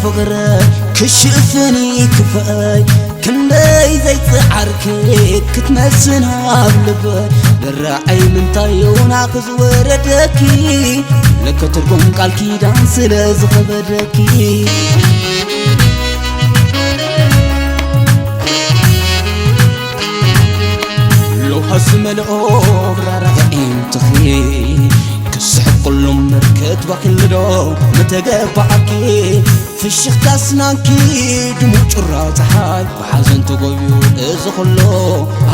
ፍቕረ ክሽፍን ይክፈይ ክንደይ ዘይጽዓርክ ክትመስን ኣብ ልበ ድራዐይ ምንታይ ዮና ክዝወረደኪ ለከ ትርጉም ቃል ኪዳን ስለ ዝኸበደኪ ሎሃስ መልኦ ብራራ ኢንትኺ ክስሕቅ ኩሉ ምርክት ባክልዶ ምተገባኣኪ ፍሽኽታ ስናንኪ ድሙቕ ጩራ ፀሓይ ብሓዘን ተጎብዩ እዚ ኩሉ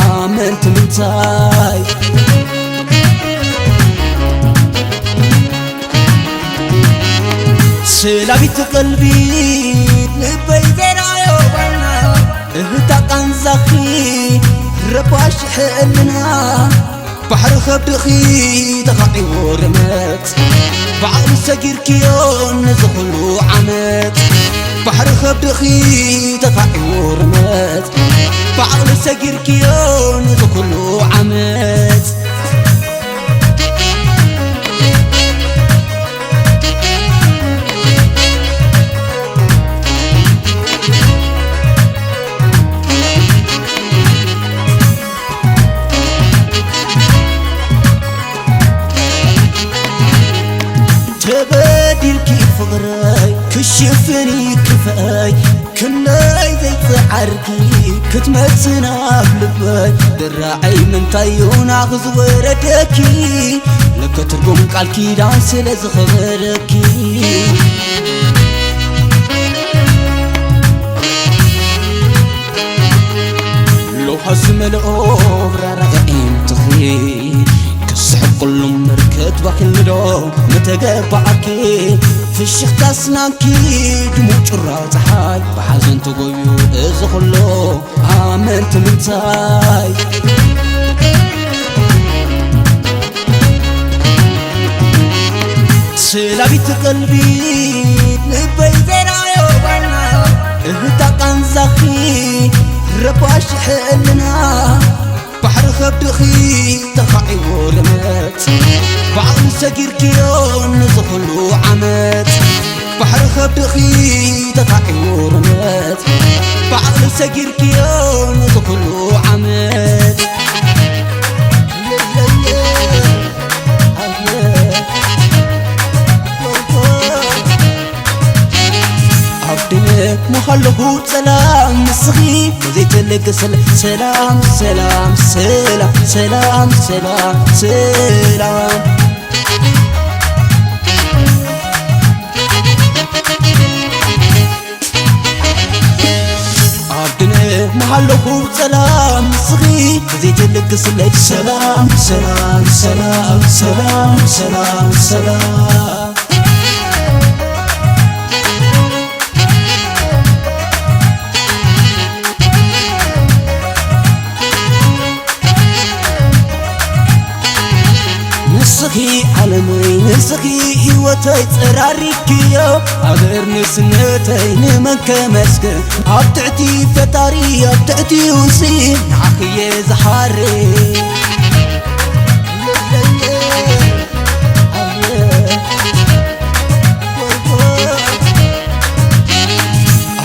ኣመንቲ ምንታይ ስላቢት ቀልቢ ልበይ ዜራዮ ባና እህታ ቃንዛኺ ረባሽ ሕልና ባሕሪ ከብድኺ ተኻዒዎ ርመት ብዓቕሊ ሰጊርክዮ ንዝኹሉ ዓመት ባሕሪ ከብድኺ ተኻዒዎ ርመት ብዓቕሊ ሰጊርክዮ ንዝኹሉ ዓመት ተበዲልኪ ፍቕረይ ክሽፍን ይክፈይ ክንደይ ዘይፅዓርኪ ክትመፅን ኣብ ልበይ ድራዐይ ምንታይ ዮና ክዝወረደኪ ለከ ትርጉም ቃል ኪዳን ስለ ዝኸበረኪ ሎሃስ መልኦ ብራራ ኢንትኺ ክስሕቅ ኩሉ ምርክት ባክልዶ ምተገባኣኪ ፍሽኽታ ስናንኪ ድሙቕ ጩራ ፀሓይ ብሓዘን ተጎብዩ እዚ ኩሉ ኣመንቲ ምንታይ ስላቢት ቀልቢ ልበይ ዜራዮ ባና እህታ ቃንዛኺ ረባሽ ሕልና ባሕሪ ከብድኺ ተኻዒዎ ልመት ባዕሉ ሰጊርክዮ ንዝኹሉ ዓመት ባሕሪ ከብድኺ ተኻዒዎ ልመት ባዕሉ ሰጊርክዮ ንዝኹሉ ዓመት ኣብድነ ምኻለኹ ጸላም ንስኺ ዘይትልግስል ሰላም ሰላም ሰላም ሰላም ሰላም ሰላም ኣብድነ መሃለኹ ጸላም ንስኺ ዘይትልግስለይ ሰላም ሰላም ሰላም ሰላም ሰላም ሰላም ንስኺ ዓለመይ ንስኺ ህይወተይ ጸራሪክዮ ኣብ እርንስነተይ ንመን ከመስግን ኣብ ትሕቲ ፈጣሪ ኣብ ትሕቲ ውሲ ንዓኽየ ዝሓርድ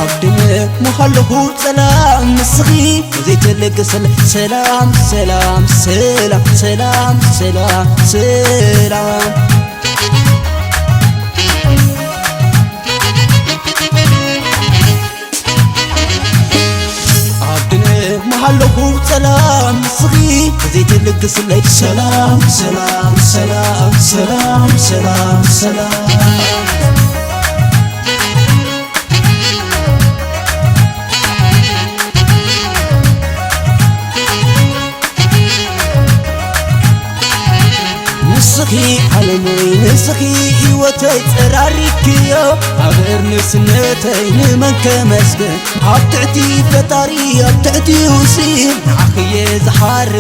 ኣብድነ ምኻለኹ ጸላም ንስኺ ዘይትልግስል ሰላም ሰላም ሰላም ሰላም ሰላም ሰላም ኣብድነ መሃለኹ ጸላም ንስኺ ዘይትልግስለይ ሰላም ሰላም ሰላም ሰላም ሰላም ሰላም ንስኺ ዓለመይ ንስኺ ህይወተይ ጸራሪክዮ ኣብ እርንስነተይ ንመን ከመስግን ኣብ ትሕቲ ፈጣሪ ኣብ ትሕቲ ውሲ ንዓኽየ ዝሓርድ